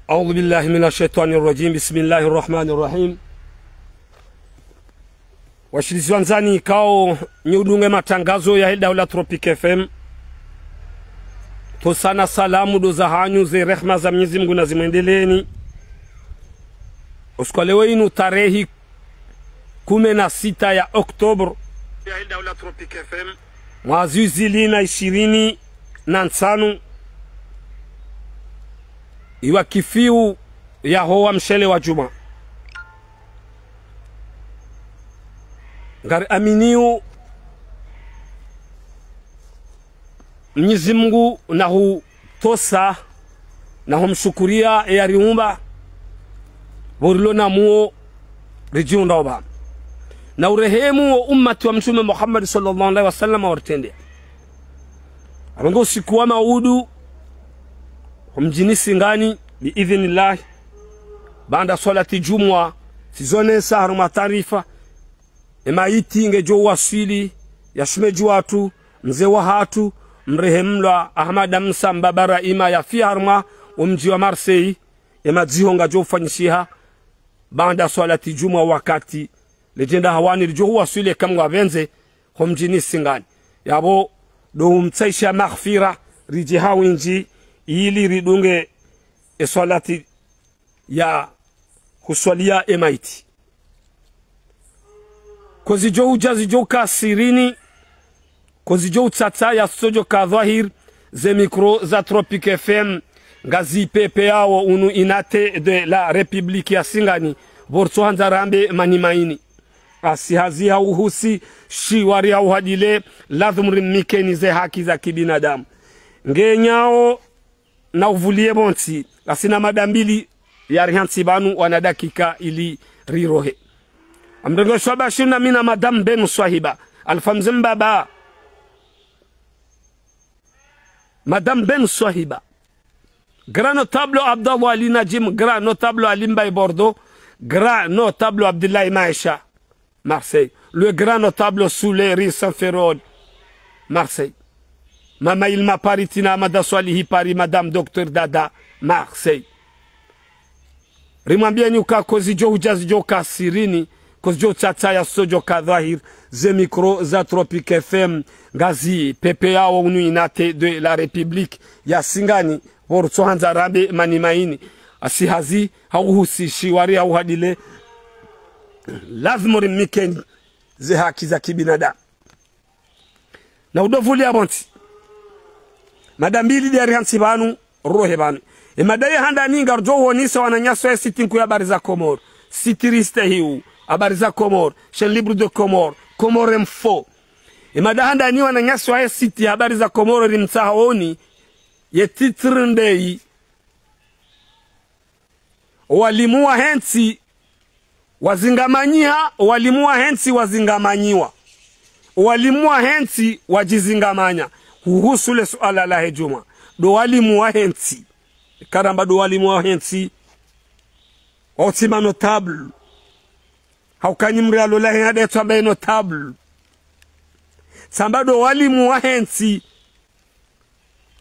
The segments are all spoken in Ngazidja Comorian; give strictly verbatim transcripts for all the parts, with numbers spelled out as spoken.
أعوذ بالله من الشيطان الرجيم. بسم الله الرحمن الرحيم. Washilizi wandzani ikao nyi udunge matangazo ya heli daula Tropic F M. Ntsohusana salamu ndo zahanyu, ze rehma za Mwenyezi Mungu nazimwendeleeni. Usiku wa leo inu tarehi kume na sita ya Octobre, mwaha zihwi zili na ishirini na ntsanu, iwakifiu yaho wa mshele wa djumwa. Ngari aminio Mwenyezi Mungu na hu tosa na humshukuria eya riumba, pvo rilo na muo ridjiundra opva. Na urehemu wo ummati wa Mtrume Muhammad swallallahu alaihi wasallam wa ritrendeya. Apvo ngo usiku wa maudu, ho mdjini Singani, biidhnillahi, baanda swalati djumwa, sizonesa harumwa taarifa, emaiti ngedjo uwaswili ya shemedji watru, mze wahatru, mrehemlwa Ahmada Musa Mbaba Rahima yafiya harumwa wo mdji wa Marseille, emadziho ngayadjo ufanyishiha baanda swalati djumwa wakati ledjenda hawani ridjo uwaswili eka Mngu yapvendze ho mdjini Singani. Yapvo ndo umtsahisha maghfira ridje ha windji ili ridunge eswalati ya huswalia emaiti. Ko zidjo udja zidjo uka sirini, ko zidjo utsatsa ya zitsodjo ka dhwahir, ze mikro za Tropic F M ngazi pepeyao unu Unité de la République ya Singani, pvo ritsohandza rambe mani maini. Asi hazi ha uhusi, shiwari ha uhadile, ladhimu rimnikeni ze haki za kibinadamu. Ngenyao na uvulie pvontsi, ngasina mada mbili ya rihantsi pvanu wana dakika ili rirohe. Amrengo Shwaba Shina mina Madame Ben Swahiba, Alpha Mze Mbaba. Madame Ben Swahiba. Grand notable Abdallah Ali Najim, grand notable Ali Mbaye Bordeaux, grand notable Abdoulaye Maesha. Marseille. Le grand notable Soulé Rissan Ferrol. Marseille. Mama Ilma Paris, Tina Amada Swalihi Paris, Madame Docteur Dada. Marseille. Rimwambieni uka ko zidjo udja zidjo ka sirini, ko zidjo utsatsa ya zitsodjo ka dhwahir, ze mikro za Tropic F M ngazi pepeyao unu Unité de la République ya Singani, pvo ritsohandza rambe mani maini. Asi hazi ha uhusi, shiwari ha uhadile, ladhimu rimnikeni ze haki za kibinadamu. Na udovulia pvontsi. Mada mbili nde ya rihantsi pvanu, rirohe pvanu. Emada ya handani ngaridjo uonesa wananyasi wa esiti nkuu ya Habari za Komori. Site ristehiu, Habari za Komori, Chaîne Libre de Comores, Comores Info. Emada handani wananyasi wa esiti ya Habari za Komori rimtsahaoni, ye titre ndeyi: Owalimu wahe ntsi wazingamanyiha, owalimu wahe ntsi wazingamanyiwa, owalimu wahe ntsi wadjizingamanya. Huhusu le suala lahe djumwa. Ndo walimu wahe ntsi. Karamba ndo walimu wahe ntsi. Wao tsi ma notable. Hauka nyi mri alola hena nde tsamba ye notable. Tsamba ndo walimu wahe ntsi.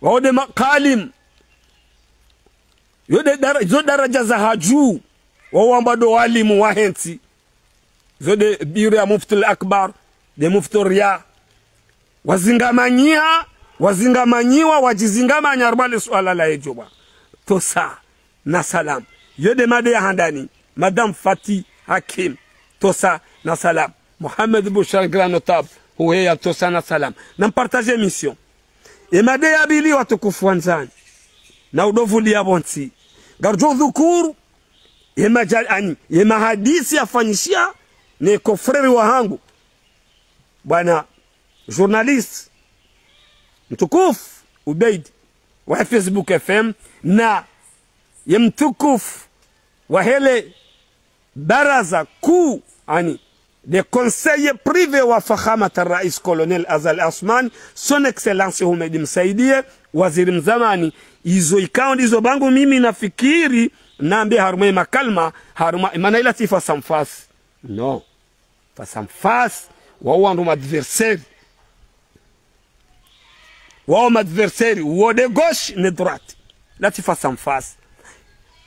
Wao nde makalim. Yo nde dara-, zo daraja za hadju. Wao wamba ndo walimu wahe ntsi. Zo nde biro ya Mufti al-Akbar, nde Mufti Riya. Wazingamanyiha, wazingamanyiwa, wadjizingamanya harumwa le suala lahe djumwa. Tosa na salam. Yo nde mada ya handani, Madame Fati Hakim. Tosa na salam. Mohamed Bouchar, grand notable, huheya tosa na salam. Na mpartage émission. Emada ya pvili watukufu wandzani. Na udovulia pvontsi. Ngaridjo udhukuru, ema dja-, ani, ema hadisi yafanyishiha ne confrère wahangu, bwana journaliste mtukufu Ubeid wa Facebook F M, na ye mtukufu wahe le baraza kuu, ani, le conseiller privé wa Fakhamat Rais Colonel Azali Assoumani, son excellence Houmed Msaidié, waziri mzamani. Izo ikao ndizo pvangu mimi nafikiri nambe harumwa emakalima, harumwa, mana ila tsi face à face. Non. Face à face, wao wandru ma adversaire. Wao ma adversaire, wo de gauche ne droite. Ila tsi face à face.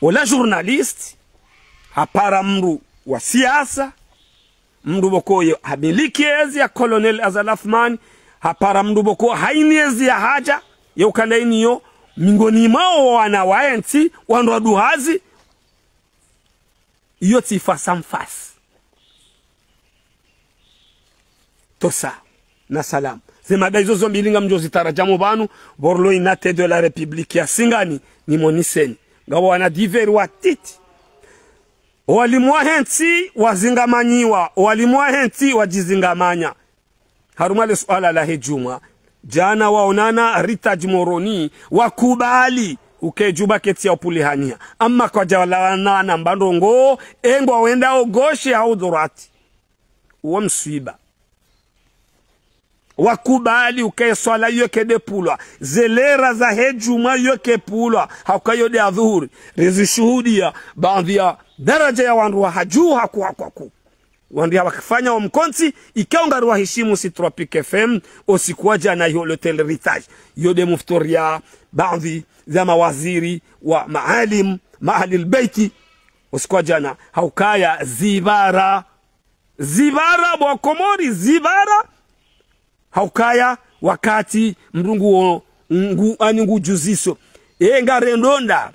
Ola journaliste, hapara mndru wa siasa, mndru pvoko yo hamiliki ezi ya Colonel Azali Assoumani, hapara mndru pvoko haini ezi ya hadja, ye ukana iniyo, mingoni mwawo wana wa entsi, wandru wa duhazi, iyo tsi face à face. Tosa na salamu. Ze mada izo zo mbili ngamdjo zitaradjamu pvanu, pvo rilo inate de la République ya Singani, nimoniseni. Ngawo wana divers watiti. Owalimu wahe ntsi wazingamanyiwa, owalimu wahe ntsi wadjizingamanya. Harumwa le suala lahe djumwa, djana waonana Ritaj Moroni, wakubali uke djuba ketsi ya upulihaniha. Amma kwadjalawana na mbandrongo, engwa wenda o gauche hau droite. Uwo mswiba. Wakubali uke swala yo ke de pulwa, ze lera zahe djumwa yo ke pulwa, hauka yo de adhuhuri. Rizishuhudia, baadhwi ya daraja ya wandru wa hadju haku haku haku. Wandru ya wakifanya wo mkontsi, ikao ngari wahishimu si Tropic F M, osiku wa djana iho l'hôtel Ritaj. Yo de muftoria, baadhwi za mawaziri wa maalim, ma ahlil beiti, osiku wa djana, haukaya zibara. Zibara, bo Komori, zibara. Haukaya wakati mndru nguwo, ngu, ani ngudjuziso. E ngarendonda.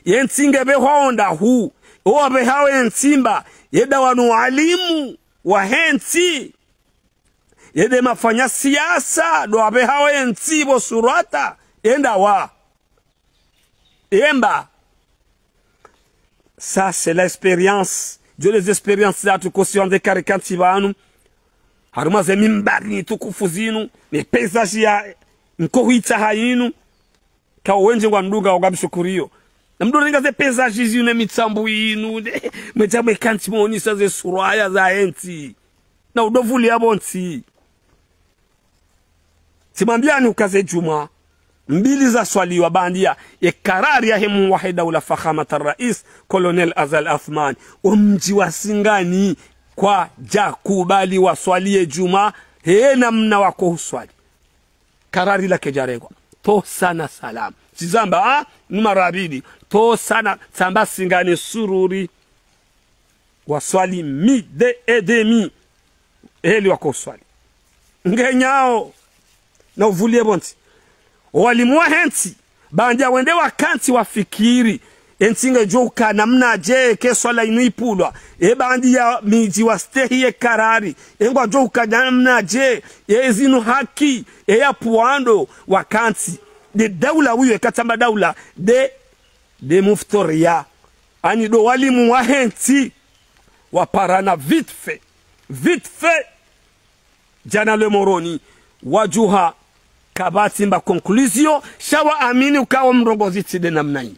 Ye ntsi nge pvehwa onda hu. Owa pvehao ye ntsi mba. Ye da wanu walimu wahe ntsi. Ye de mafanya siasa. Do wa pvehao ye ntsi pvo surwata. Yenda wa. Yemba. Ça, c'est l'expérience. Djo les expériences za tuko si wandze kari kantsi pvanu. Harumwa ze mimbari tukufu zinu. Ne paysage ya nkohwitsa ha inu. Ka wendji ngwa ndunga wanga mshukuriyo. Na mndru ringa ze paysage zinu ne mitsambu inu. Ne, mwedja mwe kantsi monisa ze surwaya za entsi. Na udo vulia pvo ntsi. Tsimwambiani uka ze djumwa mbili za swaliwa bandia, ye karari yahe mhuu wahe daula Fakhamat Rais, Colonel Azali Assoumani, omdji wa Singani kwadja kubali waswali ye djumwa, he namna wako uswali. Karari la kedjarengwa. Tosa na salamu. Tsizamba, ha? Numara mbili. Tosa na tsamba Singani sururi. Waswali midi et demi. Heli wako uswali. Ngenyao. Na uvulie pvo ntsi. Owalimu wahe ntsi. Bandia wende wakantsi wafikiri. Entsi ngedjo uka namnadje ke swala inu ipulwa. E bandia midji wastehi ye karari. E ngwadjo uka namnadje. E zinu haki. E ya pvwando wakantsi. De daula uyo e katsamba daula. De de muftoria. Ani do walimu wahe ntsi. Waparana vite fait. Vite fait. Djana le Moroni. Wadjuha kapvatsi mba conclusion. Sha waamini uka wo mrongozi tsi de namna iyo.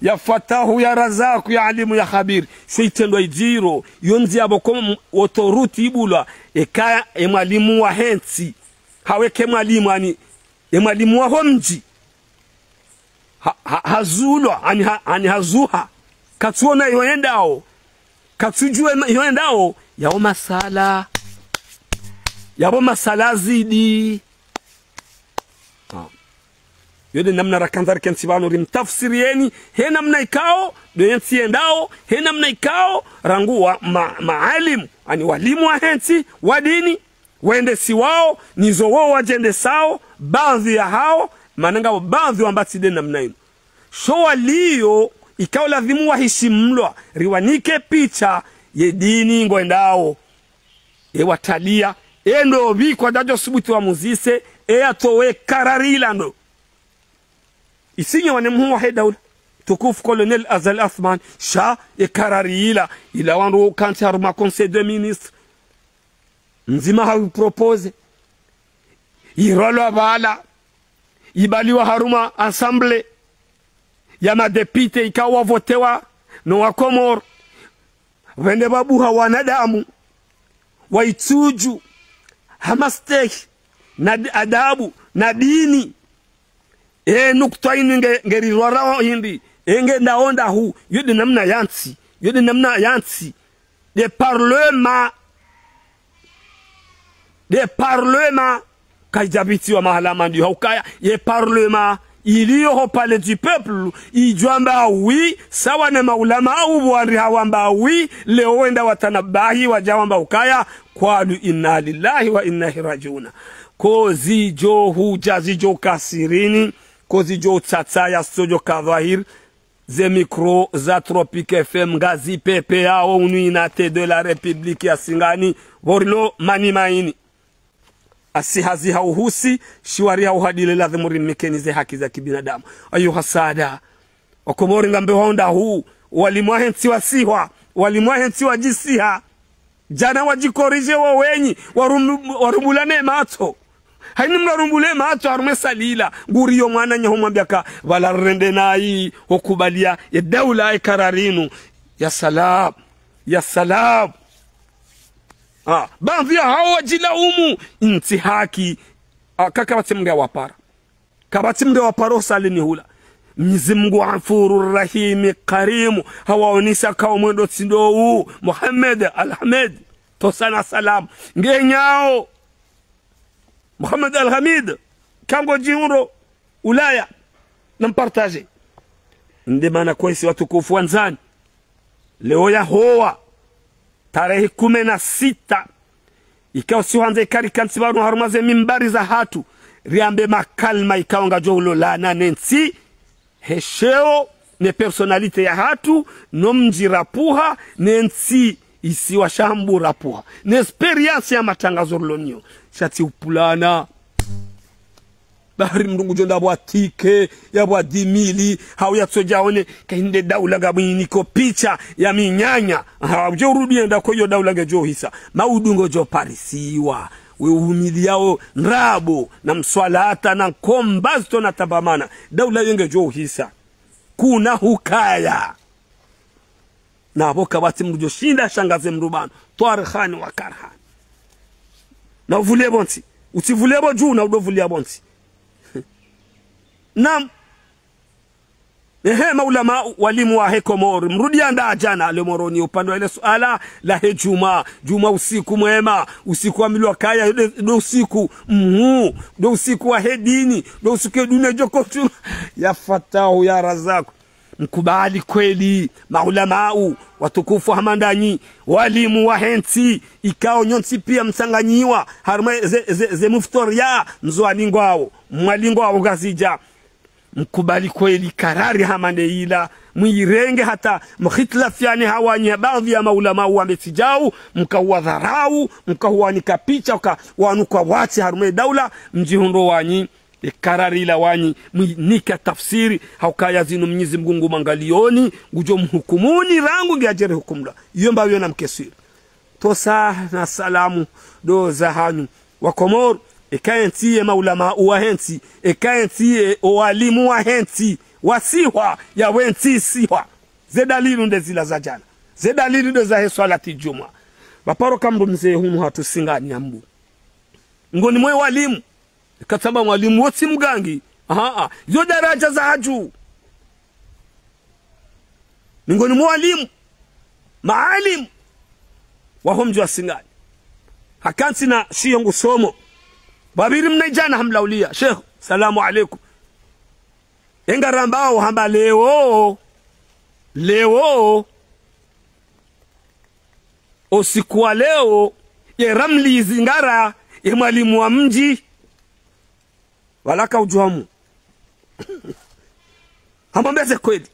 Ya Fatahu, ya Razaku, ya Alimu, ya Khabir. Sho itrendwa idziro. Yo ndziya pvoko m-, autoroute ibulwa. Eka e mwalimu wahe ntsi. Hawe ke mwalimu ani. E mwalimu waho mdji. Ha, ha, hazulwa, ani ha, ani hazuha. Katsuona iyo yendao. Katsudjuwa ma-, iyo yendao. Yawo masala. Yawo masala zidi. Ha. Yo de namna rakandza rikentsi pvanu rimtafsiriyeni. He namna ikao, do yentsi yendao. He namna ikao, rangu wa ma-, maalimu. Ani walimu wahe ntsi, wa dini. Wendesiwao, nizo wo wadjendesao, baadhwi yahao, mana ngapvo baadhwi wamba tsi de namna inu. Sho waliyo, ikao lazimu wahishimulwa, riwanike picha, ye dini ngwendao. E watalia, e ndopvi kwadjadjo subuti wamuzise, e yatowe karari ila ndo. Isinye wane mhuu wahe daula. Tukufu Colonel Azali Assoumani, sha, e karari ila, ila wandru kantsi harumwa Conseil des ministres. Mdzima hawu propose. Irolwa pvala. Ibaliwa harumwa assemblée ya madéputés ikao wavotewa no wa Komori. Pvende pvabuha wanadamu. Wa itsudju. Ha mastehi. Na d-, adabu. Na dini. E nukutwa inu nge, nge rirwarao hindri. E nge ndaonda hu. Yo de namna yantsi. Yo de namna yantsi. De parlement. De parlement. Kaidjapvitsiwa mahala mandi haukaya. Ye parlement. iliyo ho Palais du Peuple, idjo amba wi, sawa ne maulama au pvwandri hawamba wi, leo wenda watanabahi, wadja wamba ukaya, قالوا إنا لله وإنا إليه راجعون. Ko zidjo hudja zidjo ka sirini, ko zidjo tsatsa ya studio ka dhwahir, ze micro za Tropic F M ngazi pepe yao unu inate de la République ya Singani, pvo rilo mani maini. Asi hazi ha uhusi, shiwari ha uhadile ladhimu rimikeni ze haki za kibinadamu. Ayuha sada. Wakomori ngambe waonda hu, walimu wahe ntsi wasihwa, walimu wahe ntsi wadjisiha. Djana wadjikorije wo wenyi, warum-, warumbula ne matso. Haini mrarumbule matso harumwa e salila, nguriyo mwananya humwambia ka, pvala rende nayi, hukubalia, ye daula ye kararinu. Ya salam, ya salam. Ah, baadhwi ya hawo wadjilaumu, intsi haki. Ah, kaka batse mnge wapara. Kapvatsi mndru wa paro salini hula. Mnyezi Mungu Ghafuru Rahimi Karimu, hawaonesa ka omwendo tsi ndo u, Muhammad Alhamid, tosa na salamu. Ngenyao. Muhammad Alhamid, kango djihundro, Ulaya, na mpartaje. Nde mana kwesi watukufu wandzani. Leo ya howa, tarehi kume na sita, ikao si hwandza ikao rikantsi pvanu harumwa ze mimbari zahatru, riambe makalima ikao ngayadjo ulolana ne ntsi, he sheo, ne personnalité yahatru, no mdji rapvuha, ne ntsi isiwa sha Hambu rapvuha, ne expérience ya matrangazo rilo nayo, sha tsi upvulana. Bahari mndru ngudjo nda pvwa tike, ya pvwa dix mille, hau ya tsodja one, kahinde daula ngamwiniko picha ya minyanya. Ha, udje urudi yenda ko iyo daula ngedjo hisa. Maudu ngodjo parisiwa. We uhumiliyao ndrabo, na mswalata, na nkomba zito na tambamana. Daula iyo ngedjo hisa. Kuna hukaya. Na pvo kapvatsi mndru djo shinda shangaze mndru pvanu. Twarhan wa karhan. Na uvulie pvontsi. Utsivulie pvo dju na udo vulia pvontsi. Naam. Ehe, maulama, walimu wahe Komori. Mrudi ya nda djana, le Moroni, upande wa ile suala, lahe djumwa. Djumwa usiku mwema. Usiku wa milwa kaya, ndo, ndo usiku. Mhuu. Ndo usiku wahe dini. Ndo usiku ye dunia djo kotsu. Ya Fatahu, ya Razaku. Mkubali kweli, maulamau, watukufu hama ndanyi, walimu wahe ntsi, ikao nyontsi pia mtsanganyiwa, harumwa ze, ze, ze muftoria, mzo walingwao, mwalingwao Ngazidja. Mkubali kweli karari hama nde ila, mwirenge hata mkhitilafiane ha wanyi ha baadhwi ya maulamau wa mbetsi djau, mkawadharau, mkawanika picha, mkawanuka watsi harumwa daula, mdjihundro wanyi. Ye karari la wanyi, mwinika tafsiri, ha ukaya zinu Mnyezi Mngu ngu mwangalioni, ngudjo mhukumuni rangu nge adjeri hukumlwa. Iyo mba wiyo na mkeswiri. Tosa na salamu, ndo zahanyu. Wa Komori, eka ye ntsi ye maulama wahe ntsi, eka ye ntsi ye owalimu wahe ntsi, wasihwa, ya we ntsi isihwa. Ze dalili nde zila za djana. Ze dalili nde zahe swalati djumwa. Pvaparo ka mndru mze hunu hatru Singani Hambu. Ngoni mwe walimu. Katsamba mwalimu wo tsi mgangi. Aha, aha. Yo daraja za hadju. Mingoni mwa walimu. Maalimu. Waho mdji wa Singani. Hakantsi na shiyo ngusomo. Pvapviri mna idjana hamlaulia. Sheikh, salamu alaikum. Enga rambao hamba leo. Leo. Osiku wa leo, ye ramli izingara, ye mwalimu wa mdji. Pvala ka udjuhamu. Hamba mbeze kweli.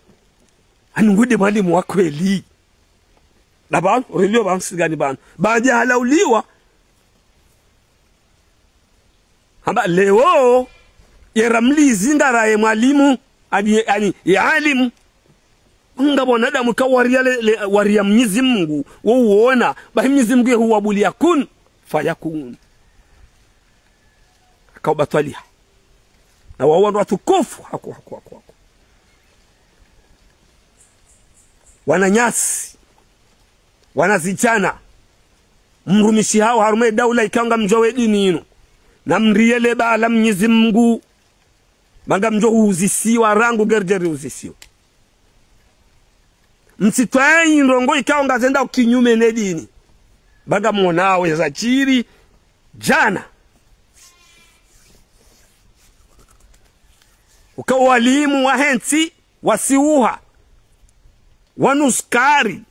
Ani ngudi mwalimu wa kweli. Na pvanu, relio pvanu Singani pvanu. Baadhi halauliwa. Hamba leo, ye ramli izingara ye mwalimu, ani, ani, ye alimu. Ngapvo wanadamu ka waria le, le, waria Mnyezi Mngu, wo uona, bahi Mnyezi Mngu ye huwabulia kun, fayakun. Haka ubatwaliha. Na wao wandru watukufu, haku, haku, haku, haku. Wananyasi. Wanazidjana, mrumishi hao harumwa ye daula ikao ngamdjo we dini inu. Na mriye le bala Mnyezi Mngu, ba ngamdjo uzisiwa rangu ngerdjeri uzisiwa. Mtsitwaye ndrongo ikao ngazenda ukinyume ne dini. Ba ngamwonao ye zadjiri, djana. Uka walimu wahe ntsi wasiuha, wanu sukari,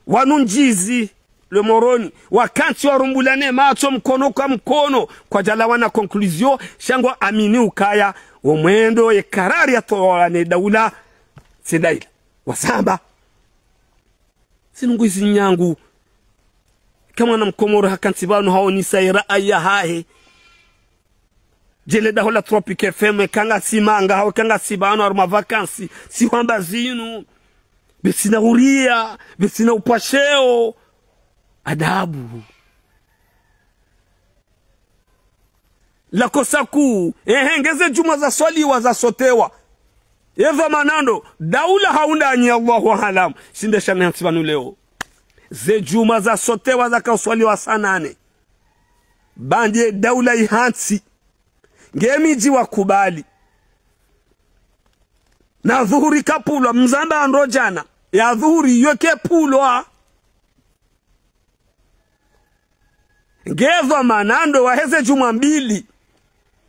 wanu ndjizi, le Moroni, wakantsi warumbulane matso mkono kwa mkono, kwadjalawana conclusion, sha ngwaamini ukaya, wo mwendo ye karari yatowa ne daula, tsi nda ila. Wasamba. Zinu ngwezi nyangu. Eka mwana mkomoro hakantsi pvanu haonesa ye rayi yahahe. Djele daho la Tropic F M, eka ngasi manga, hau eka ngasi pvanu harumwa vacances, si hwamba zinu. Be sina huria, be sina upvwasheo. Adabu. La kosa kuu, ehe, nge ze djumwa zaswaliwa, zasotewa. Ye dhwamana ndo, daula hau ndanyi, Allahu aalam. Sinde shani hantsi pvanu leo. Ze djumwa zasotewa zakauswaliwa saa nane. Ba ndje daula ihantsi. Nge midji wakubali. Na dhuhuri kapvulwa, mzamba ndo djana. Ya dhuhuri yo kepvulwa. Nge dhwamana ndo wahe ze djumwa mbili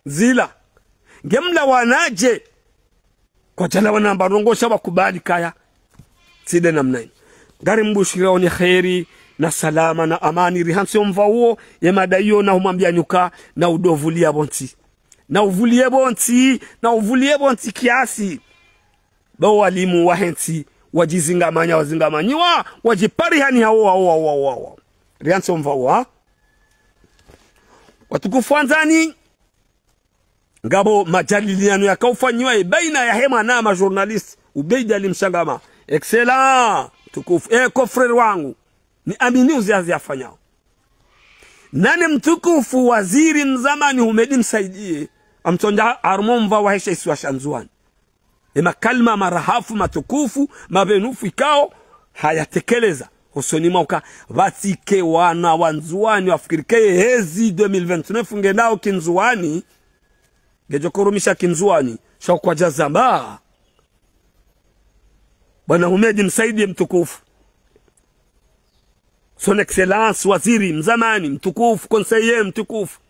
zila. Nge mlawana dje. Kwadjalawana mba ndrongoo sha wakubali kaya. Tsi nde namna inu. Ngari mbushirao ni kheri, na salama, na amani, rihantsi omva uwo, ye mada iyo na humwambia nyuka, na udovulia pvontsi. Na uvulie pvontsi, na uvulie pvontsi kiasi. Ba wo walimu wahe ntsi, wadjizingamanya, wazingamanyiwa, wadjiparihani hawo, hawo, hawo, hawo, hawo. Rihantsi omva uwo, ha? Watukufu wandzani, ngapvo madjadiliano yakaufanyiwa ye baina yahe mwanama journaliste, Ubeid Ali Mshangama. Excellent, mtukufu. Eh, ko frère wangu. Ni amini uzi hazi yafanyao. Nane mtukufu waziri mzamani Humedi Msaidie, amtsondja harumwa omva wahe she isiwa sha Ndzuwani. Ye makalima marahafu, matukufu, mapvenufu ikao, hayatekeleza. Hosoni mwa uka, pvatsike wana wa Ndzuwani wafikiri ke ye hezi deux mille vingt-neuf ngendao ki Ndzuwani, ngedjo korumisha ki Ndzuwani, sha kwadjazamba. Bwana Humedi Msaidie mtukufu. Son Excellence, waziri, mzamani, mtukufu, conseiller, mtukufu.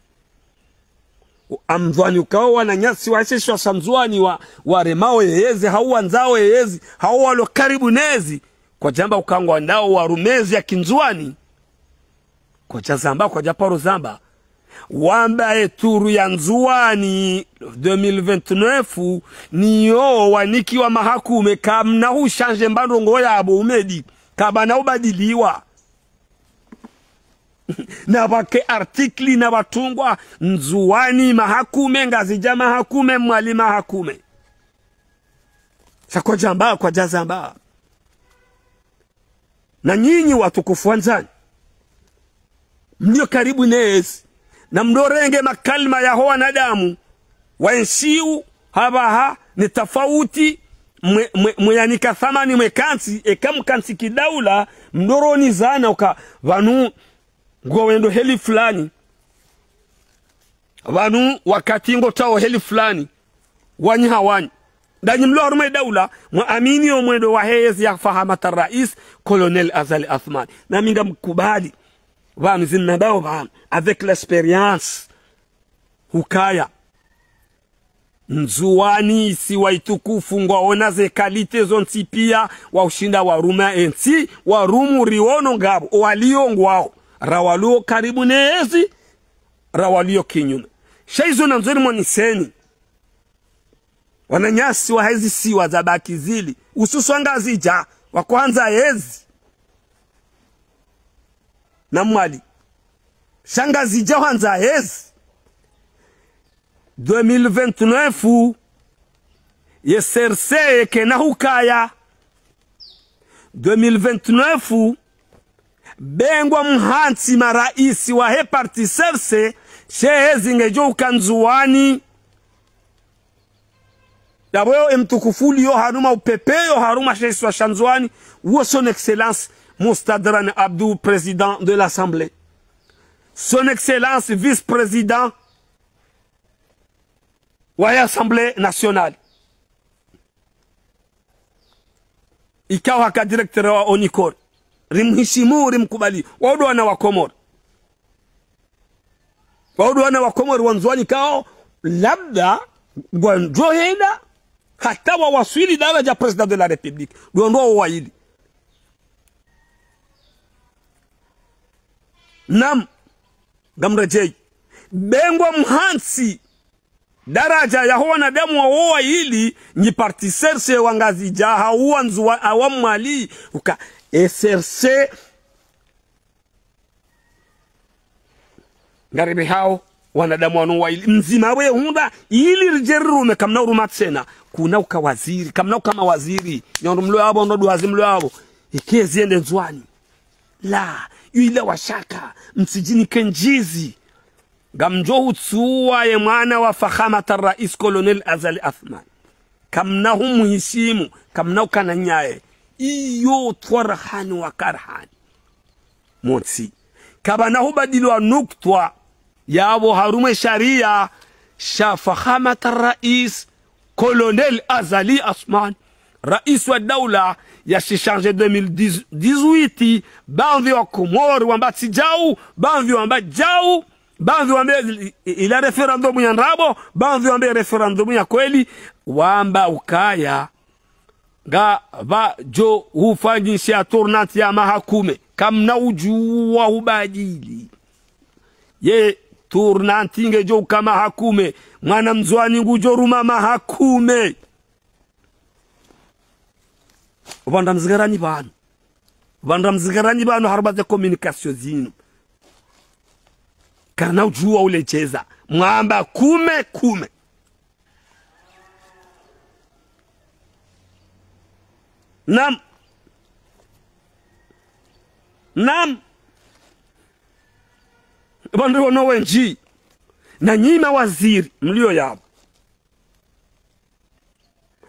Amdhwani ukao wananyasi wa she isiwa sha Ndzuwani wa, waremao ye yezi, hau wandzao ye yezi, hau walo karibu ne yezi. Kwadjamba uka ngwandao warume yezi ya ki Ndzuwani. Kwadjazamba, kwadjaparo zamba. Wamba ye tour ya Ndzuwani deux mille vingt-neuf, niyo wanikiwa mahakume, kamna hushanje mba ndrongoo yapvo Humedi, kapvana ubadiliwa. Na pvwake article na pvwatrungwa, Ndzuwani mahakume, Ngazidja mahakume, Mwali mahakume. Sha kwadjamba, kwadjazamba. Na nyinyi watukufu wandzani, mlio karibu ne yezi, na mlorenge makalima yaho wanadamu, waenshio hapvaha ni tafauti, mwe, mwe, mwe yanika thamani mwe kantsi, eka mkantsi kidaula, mloroni zana uka, pvanu, ngwawendo heli fulani. Pvanu wakati ngotrao heli fulani. Wanyi ha wanyi. Ndanyi mlo harumwa ye daula, mwaamini yo mwendo wahe yezi ya Fahamat Rais, Colonel Azali Assoumani. Nami ngamkubali. Pvanu zinu nambao pvanu, avec l'expérience. Hukaya. Ndzuwani isiwa itukufu ngwaona ze qualité zontsi pia, wa ushinda waruma entsi, warumu riono ngapvo, owalio ngwao, ra walio karibu ne yezi, ra walio kinyume. Sha izo nandzo rimwoniseni. Wananyasi wahe zi isiwa zabaki zili, hususwa Ngazidja, wakohandza yezi. Na Mwali. Sha Ngazidja hwandza yezi. Deux mille vingt-neuf, ye C R C kena hukaya. Deux mille vingt-neuf, bengwa mhantsi maraisi wahe parti C R C, she yezi ngedjo uka Ndzuwani. Yapvo yo emtukufu ulio harumwa upepeo harumwa she isiwa sha Ndzuwani, uwo Son Excellence Mustadran Abdou, président de l'Assemblée. Son Excellence vice-président wa Assemblée nationale. Ikao haka directeur wa ONICOR. Rimhishimu, rimkubali. Wao ndo wana wa Komori. Wao ndo wana wa Komori wa Ndzuwani ikao, labda, ngwandjo henda, Hata wawaswili daraja président de la République. Ndo wandru waili. Naam, ngamredjeyi. Be ngwamhantsi daraja yaho wanadamu wawo waili, nyi parti C R C wa Ngazidja, hau wa Ndzuwani, hau wa Mwali, uka C R C, ngaribehao wanadamu wanu waili. Mdzima we hundra, ili ridje rirume, kamna uruma tsena. Kuna uka waziri, kamna uka mawaziri. Nyi wandru mlo yapvo, ndo duwazi mlo yapvo. Ike ziende Ndzuwani. La, yule washaka, mtsidjinike ndjizi. Ngamdjo hutsuwa ye mwana wa Fakhamat Rais Colonel Azali Assoumani. Kamna humhishimu, kamna ukana naye. Iyo twarahani wa karahani. Montsi. Kapvana hubadilwa nuktwa yapvo harumwa ye sharia sha Fakhamat Rais Colonel Azali Assoumani, rais wa daula ya shishanje deux mille dix-huit, baadhwi wa Komori wamba tsi djau, baadhwi wamba djau, baadhwi wamba i-, i-, ila référendum ya ndrabo, baadhwi wamba référendum ya kweli, wamba ukaya ngapvadjo hufanyisha tournante ya maha kume, kamna udjuwa hubadili. Ye tournante ngedjo uka maha kume, mwana Mndzuwani ngudjo ruma maha kume. Upvandra mzingarani pvanu. Upvandra mzingarani pvanu harumwa ze communication zinu. Karina udjuwa uledjeza. Mwamba kume, kume. Naam. Naam. Pvandru wono wendji. Na nyi mawaziri, mlio yapvo.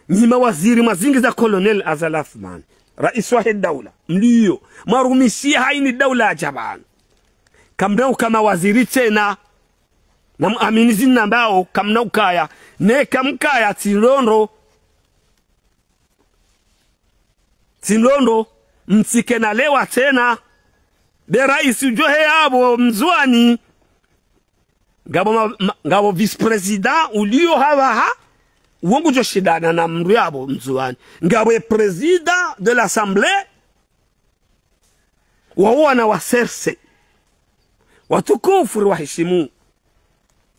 Nyi mawaziri mwazingiza Colonel Azali Assoumani, rais wahe daula, mlio, mwarumishiha hayina daula ya djabana. Kamna uka mawaziri tsena, na muamini zinu nambao, kamna ukaya, neka mkaya tsi ndrongoo, tsi ndrongoo, mtsike na lewa tsena, be rais udjo he yapvo Mndzuwani, ngapvo ma-, ma-, ngapvo vice-président ulio hapvaha, uwo ngudjo shindana na mndru yapvo Mndzuwani. Ngapvo président de l'Assemblée, wawo wana wa C R C. Watukufu riwahishimu.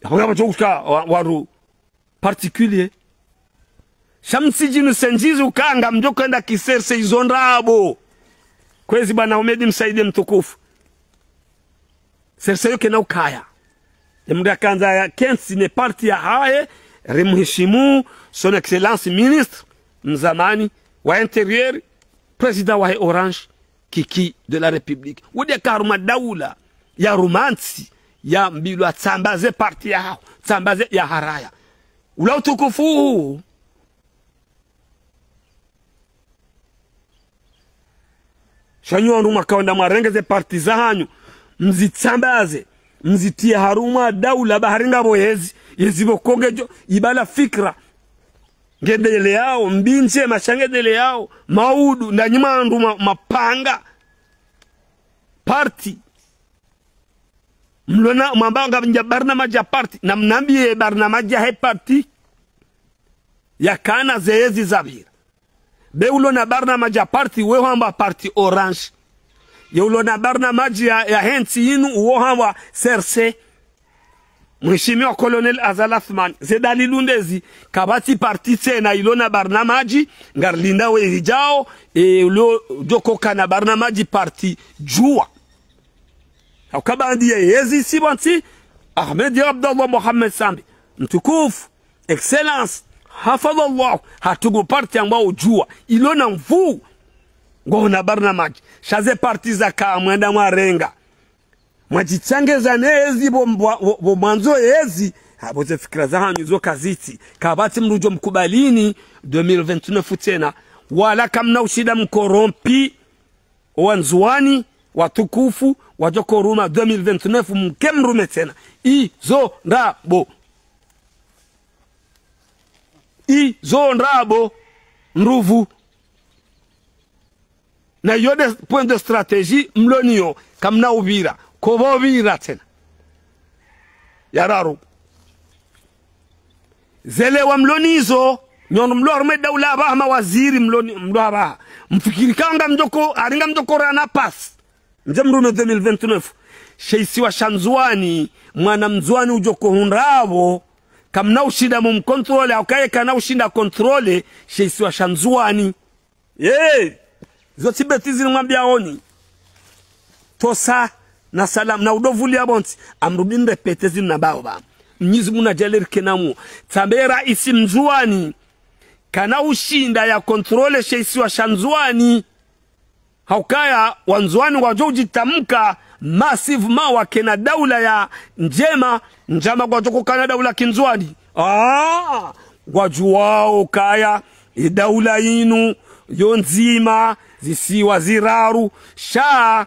Yapvo ngapvo tsokuka wa-, wandru particulier. Sha mtsidjinu sendjizi uka ngamdjo hwenda ki C R C izo ndrabo. Kwezi bwana Ahmed Msaidie mtukufu. C R C yo kayina ukaya. Ye mndru yakandza yakentsi ne parti yahahe, rimuhishimu, son excellence ministre, mzamani, wa intérieur, président wahe Orange, Kiki de la République. Wodi yaka harumwa daula, yaruma ntsi, yambilwa tsambaze parti yahaho, tsambaze yaharaya. Ula utukufu uhu. Sha nyi wandru mwaka wenda mwarenge ze parti zahanyu, mzitsambaze, mzitriye harumwa daula ba hari ngapvo yezi, yezi pvoko ngedjo, ibala fikira. Ngendeleyao, mbi ndjema sha ngendeleyao, maudu, ndanyi wandru ma-, mapanga. Parti. Mlona, mwamba ngamdja barnamaji ya parti, na mnambiye barnamaji yahe parti. Yakana ze yezi zapvira. Be ulona barnamaji ya parti, we hwamba parti Orange. Ye ulona barnamaji ya, yahe ntsi yinu, uwo hamba C R C. Mheshimiwa Colonel Azali Assoumani, ze dalilu ndezi, kapvatsi parti tsena ilona barnamaji, ngarilindao wehidjao, e, ulo, djoko kana barnamaji parti djuwa. Hauka bandi ye yezi sibantsi, Ahmed Abdallah Mohamed Sambi, mtukufu, excellence, hafadhallah, hatungu parti yambwao djuwa, ilona nvuu, ngona barnamaji, sha ze parti zaka mwenda mwarenga. Mwadjitsangeza ne yezi pvo mbwa-, pvo, pvo mwandzo yezi. Apvo ze fikira zahanyu zo kazitsi. Kapvatsi mndru djo mkubalini deux mille vingt-neuf tsena. Wala kamna ushinda mkorompi. Wandzuwani, watukufu, wadjoko ruma deux mille vingt-neuf, mke mrume tsena. Izo ndrabo. Izo ndrabo. Nruvu. Na yo de point de stratégie mloniyo, kamna upvira, kopvo upvira tsena. Ya raru. Ze lewa mlonizo, Nyondo mlo harumwa daula apvaha mawaziri mlo ni, mlo apvaha. Mfikiri ka ngamdjoko, hari ngamdjoko rana pasi. Ndje mrume deux mille vingt-neuf. She isiwa sha Ndzuwani, mwana Mndzuwani udjoko hundrabo. Kamna ushinda mumcontrôler, hauka ye kana ushinda contrôler, she isiwa sha Ndzuwani. Ye, zo tsi bêtise nimwambiaoni. Tosa, na salam, na udovulia pvontsi, amrudi nirépéter zinu na baoba. Mnyezi Mungu nadjaanlie rike namu. Tsambe raisi Mndzuwani, kana ushinda ya contrôler she isiwa sha Ndzuwani. Haukaya, Wandzuwani ngwadjo udjitamka massivement wakena daula ya ndjema, ndjama ngwadjo kukana daula kindzuwani. Ah, ngwadjuwao kaya, ye daula inu, yo ndzima, zisiwa ziraru, sha,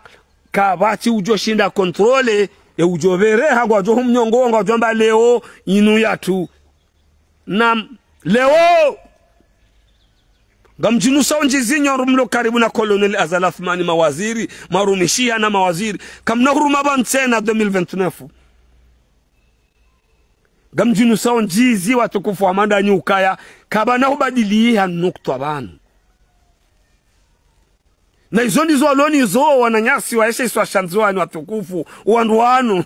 kapvatsi udjo shinda contrôler, e udjo pvereha ngwadjo humnyongo, ngwadjo amba leo, inu yatru. Naam, leo. Ngamdjinusao ndjizi nyi wandru mlo karibu na Colonel Azali Assoumani, mawaziri, mwarumishiha na mawaziri. Kamna huruma pvanu tsena deux mille vingt-neuf. Ngamdjinusao ndjizi watukufu wa manda nyi ukaya, kapvana hubadiliha nukta pvanu. Na izo ndizo walo nizo wananyasi wa she isiwa sha Ndzuwani watukufu, wandru wanu.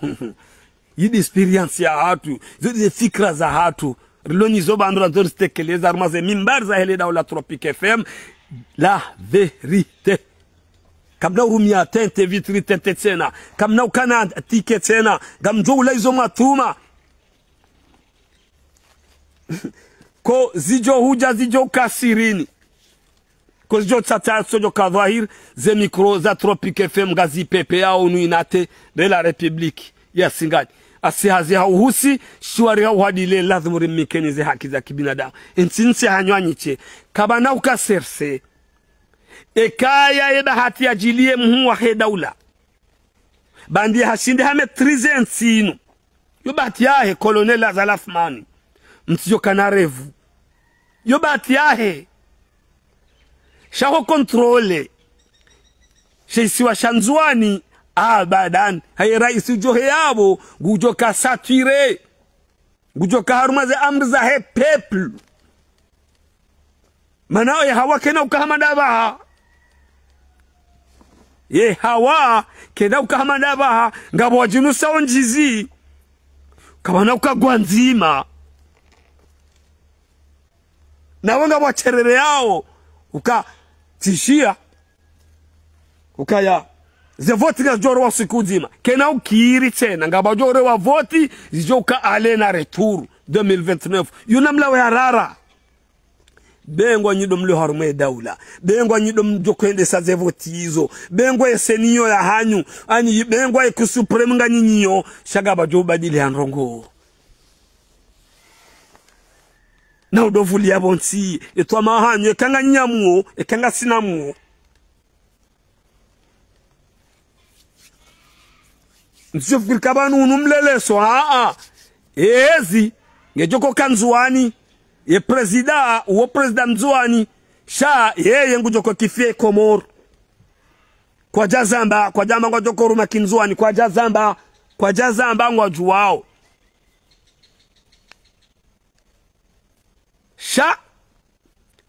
Yi ndi expérience yahatru, zo ndi ze fikira zahatru. Rilo nizo pvanu randzo rizitekeleza harumwa ze mimbari za hele daula Tropic F M, la vérité. Kamna urumia tente, vitri tente tsena. Kamna ukana ticket tsena. Ngamdjo ula izo mwatuma. Ko zidjo hudja zidjo ka sirini. Ko zidjo tsatsa tsodjo ka dhwahiri, ze micro za Tropic F M ngazi pepeao unu inate de la République ya Singani. Asi hazi ha uhusi, shiwari ha uhadile, lazimu rimnikeni ze haki za kibinadamu. Entsi ntsi hanywanyiche, kapvana uka serse. Ekaya ye bahati yadjiliye mhuu wahe daula. Bandi hashindi ha maîtriser entsi inu. Yo bahati yahe, Colonel Azali Assoumani. Mtsidjo kana revu. Yo bahati yahe. Sha ho contrôler she isiwa sha Ndzuwani, abadan. Haye raisi udjo heyapvo, ngudjo ka saturé. Ngudjo ka harumwa ze amri zahe peuple. Mana ye hawa kena uka hama ndapvaha. Ye hawa kena uka hama ndapvaha, ngapvo wadjinusao ndjizi. Kapvana uka ngwandzima. Nawo ngapvo watsherereyao, uka tsishia. Ukaya, ze voti ngazidjo rewa siku ndzima. Kena ukiri tsena, ngapvo wadjo rewa voti, zidjo uka aller na retour, deux mille vingt-neuf. Yuna mlawe harara. Bengwa nyi ndo mlo harumwa ye daula. Bengwa nyi ndo mdjo kwendesa ze voti izo. Bengwa ye CENI yo ya hanyu. Ani bengwa ye Cour suprême nga nyinyi yo. Sha ngapvo wadjo ubadili ha ndrongoo. Na udovulia pvontsi. Etwama hanyu. Eka nganyi nyamuo. Eka ngasina muo. Ntsifikiri ka pvanu unu mleleso, aa. Ezi, ngedjo ko ka Ndzuwani, ye prezida, uwo prezida Mndzuwani, sha, yeye ngudjo ko kifiye Komoro. Kwadja zamba, kwadja amba ngwadjo ko ruma kindzuwani, kwadja zamba, kwadja zamba ngwadjuwao. Sha,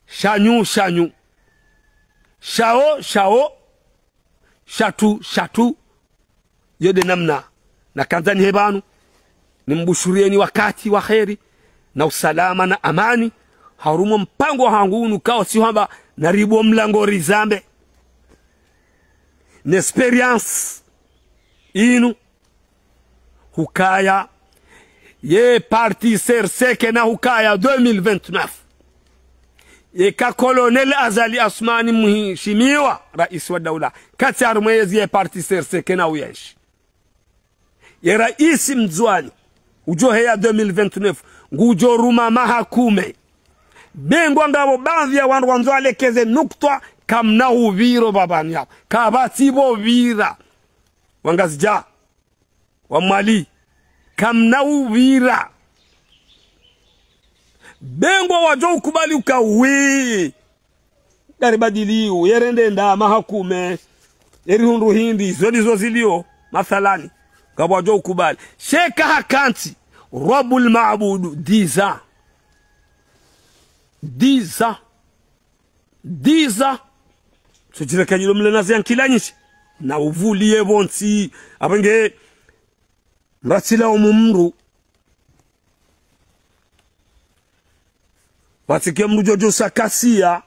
shanyu, shanyu. Shao, shao. Shatru, shatru. Yo nde namna. Nakandza nihe pvanu. Nimbushuriyeni wakati wa heri. Na usalama na amani. Harumwa mpango wahangu unu kao si hamba naribuwe mlango rizambe. Ne expérience. Inu. Hukaya, ye parti CRC kena hukaya deux mille vingt-neuf. Eka Colonel Azali Assoumani mheshimiwa, raisi wa daula. Katsi harumwa yezi ye parti CRC kena uyenshi. Ye raisi Mndzuwani, udjo heya deux mille vingt-neuf, ngudjo ruma mahakume. Bengwa ngapvo baadhwi ya wandru wandzo walekeze nukta, kamna upviro pvapvanu yapvo. Kapvatsi pvo upvira. Wangazidja. Wa Mwali, kamna upvira. Bengwa wadjo ukubali uka wi. Dari badiliu, yerende nda mahakume. Yeri hundru hindri, zo ndizo zilio, mathalani. Ngapvo wadjo ukubali. Sheka hakantsi, Rabbul Maabudu, dix ans. Dix ans. Dix ans. Tsudjireka nyilo mle nazi ya nkila nyishi. Na uvuliye pvontsi. Apvo nge mratsila omumru. Pvatsike mdru djodjo sakasiya.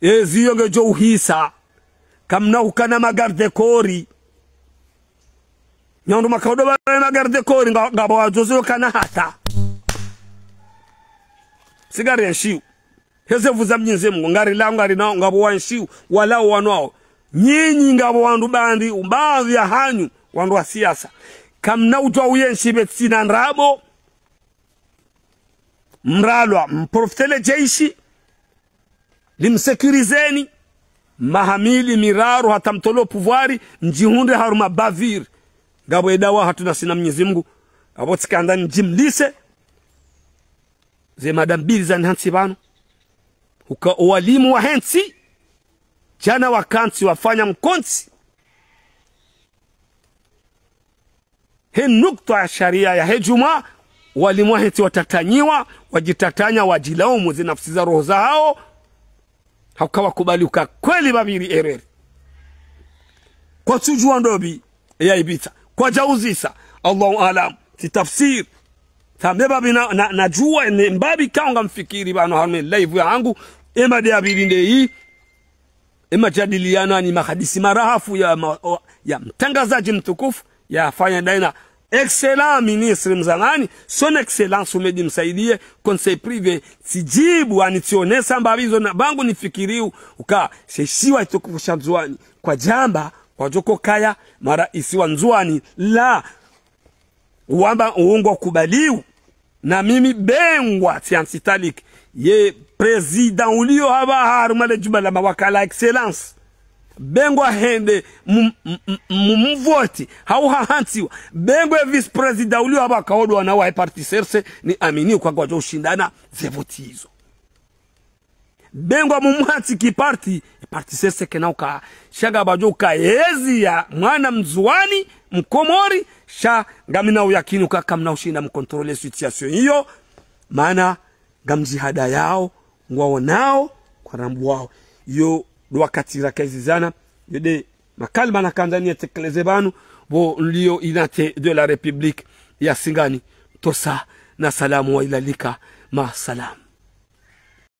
Ezi yo ngedjo uhisa. Kamna ukana magarde-corps. Nyandu makaodo ba magarde-corps nga, ngapvo wadjozo kana hata. Sigari ya nshiu. Heze pvudza Mnyezi Mungu, ngari lao, ngari nao, ngapvo wa nshiu, walao wanwao. Nyinyi ngapvo wandru bandi, ubavi ya hanyu, wandru wa siasa. Kamna udjuwa uyenshi pvatsina ndrabo, mralwa, mprofite le jeshi, limsecurizeni, maha mili miraru hata mtolo pouvoir, ndjihundre harumwa bavure. Ngapvo edawa hatru nasi na Mnyezi Mungu, apvo tsikandza ndjimlise, ze mada mbili zanihantsi pvanu. Uka owalimu wahe ntsi, djana wakantsi wafanya mkontsi. He nukta ya sharia yahe djumwa, walimu wahe ntsi watatanyiwa, wadjitatanya, wadjilaumu ze nafsi za roho zahao, hauka wakubali uka kweli pvapviri erreur. Kwatsudjuwa ndopvi, eya ipvitsa. Kwadjauzisa, Allahu aalam, tsi tafsir. Tsambe pvapvi na, na, nadjuwa ne mbapvi kaunga mfikiri pvanu harumwa e live yahangu, emada ya pvili ndeyi, emadjadiliano ani mahadisi marahafu ya ma-, o-, ya mtrangazadji mtukufu, yafanya daina excellent ministre mzamani, son excellence Houmed Msaidie, conseil privé, tsidjibu ani tsionesa mbapvi zo na pvangu nifikiriu, uka, she shiwa itukufu sha Ndzuani, kwadjamba, kwadjoko kaya, maraisi wa Ndzuani, la, wamba uwo ngwakubaliu. Na mimi bengwa tsi anti-Talik. Ye président uliyo hapva harumwa le djumba la mawakala excellence. Bengwa hende mu-, mu-, mu-, mu-, mvoti. Hau hahantsiwa. Bengwa vice-président uliyo hapva kaodo wana wa parti C R C ni amini uka ngwadjo ushindana ze voti izo. Bengwa mumhatsi ki parti, e parti C R C kena uka, sha ngapvadjo uka yezi ya mwana Mndzuwani, Mkomori, sha ngamina uyakini uka kamna ushinda mcontrôler situation iyo, mana ngamdjihadayao, ngwaonao, kwarambuwao. Iyo ndo wakati rakaizizana, iyo nde makalima nakandza niyetekeleze pvanu, pvo nliyo inate de la République ya Singani, tosa na salamu wa ilalika, ma salam.